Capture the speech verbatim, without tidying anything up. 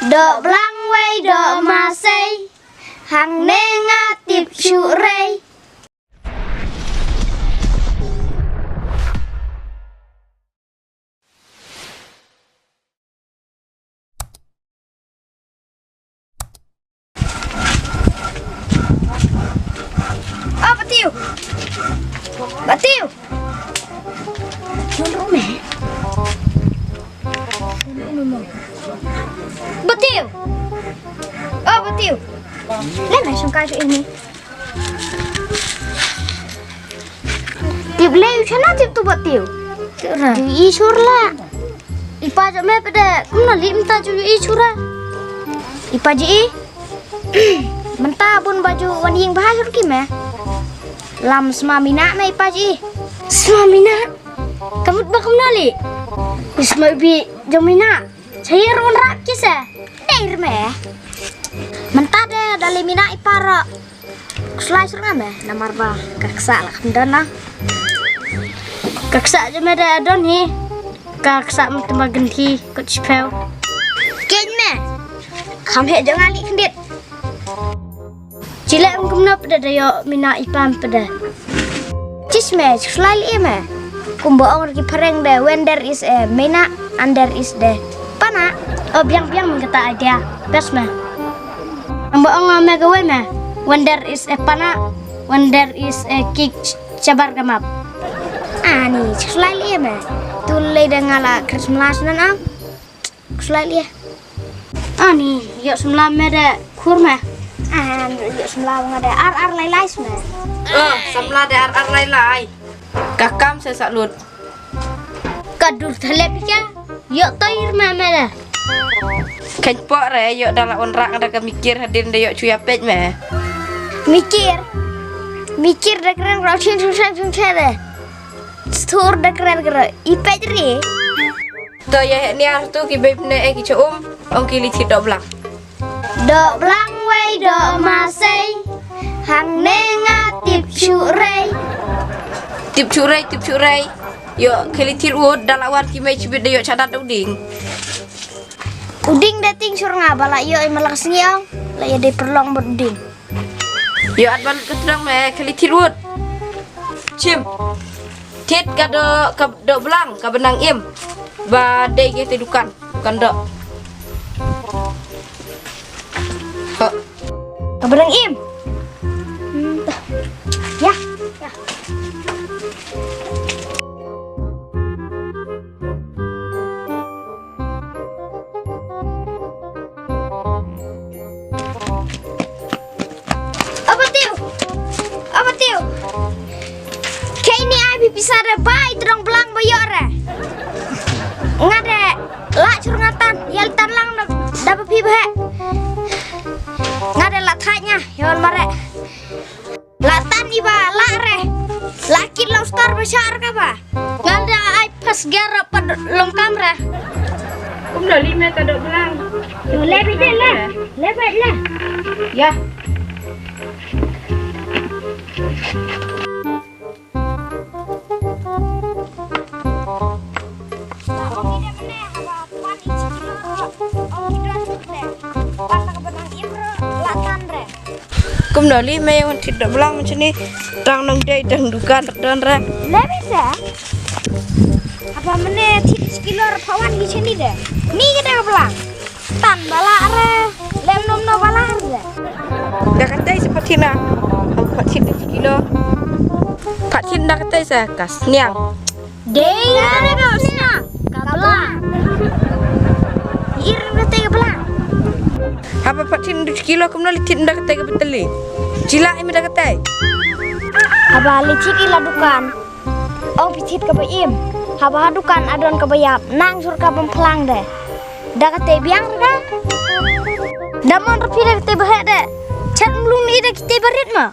Doh blang wei doh masei, hangne nga tip shuh rei. Oh, Batiu. Batiu. Batiu. Oh, Batiu. Leh me shong kai shuh ïa ngi. Tip leh u shana tip tu Batiu. Tip ra. Ju i shur la. I pa jong me pat de kumno leh mynta ju i shur ra. I pa ji i. Mynta bun ba ju wan ïing bha shur ki me. Lam sma mina me i pa ji i. Sma mina. Ka mut ba kumno leh. Sma bi jong mina. Sa ïa ruh rap ki sa. Dei re me. Mynta de da lei mina i pa ruh. Khuslai shuh nga me namar ba ka ksa la kham don na. Ka ksa jong me da don hi. Ka ksa me tma gynthi kot shiphew. Keiñ me. Kham heh jong nga lei khyndiat. Chileh ong kumno pat de da ïoh mina i pa pat de. Chis me, chis lai lei me. Kumba ong ki phareng de, when there is a mina and there is the pana. Oh, biang biang kata idea. Best me. Kumba ong me kawei me. When there is a pana, when there is a kick chabar kamap. Ani, chis lai lei me. Tu lei de nga la Christmas nan am. Khuslai leh. Ani, ïoh samla me de khur me. Ani, ïoh samla nga de ar ar lai lai me. Oh, samla de ar ar lai lai. Ka kam sa sa lut. Ka dur thalep ka. Ïoh toir me me de. Khein pok re ïoh da la un rak da ka mikir hadien de ïoh chuya peit me. Mikir. Mikir da kren ro chin chin chin chin de. Stur da kren kren. I peit re. To ïa heh niar tu ki bep ne eh ki cha um, ong ki leit thied doh blang. Doh blang wei doh masei, hangne nga tip shuh rei. Tip shuh rei, tip shuh rei. Ïoh ki leit thied wut, da la wan ki mei chibit da ïoh cha dat u ding. U ding da ting shuh nga ba la ïoh i ma la ka sngi ong, la ïa dei pyrlong bad u ding. Ïoh at ban ka tdong me khali thied wut. Chim. Thied ka doh, ka doh blang, ka ba nang im. Ba dei ki te dukan, dukan doh. Ka ba nang im. Hmm. Ïa, ïa. Aba Tiu. Aba Tiu. Keini ai phi pisa re bai tdong blang ba ïoh re. Nga de lah chur nga tan, ïa tan lang da ba phi ba heh. Nga de lah thait nga, ïa wan mare. La tan iba la re. La kit lo star ba shar ka ba. Ngal da ai pas gar pa long kam re. Kum da lime ka dok lang. Le bide le. Le bide le. Ya. Kum doli me wan thit da blang chini tang nong dei dang dukan don ra. Le me sa. Apa mene thit sekilo ra pawan gi chini de. Ni ke da blang. Tan bala re. Lem nom no bala re. Da katai se pathina. Pathin da kilo. Pathin da katai se kas niang. Dei re ka usna. Ka blang. Ir da katai ka blang. Haba pathin da kilo kumno li thin da katai ka beteli. Jila imi da katai. Haba li thit ila dukan. Ong phi thit kaba im. Haba ha dukan adon kaba ïap nang sur kaba plang de. Da kate biang re. Da mon re phi da kate ba heh de. Chat mlung ni da kate ba rit ma.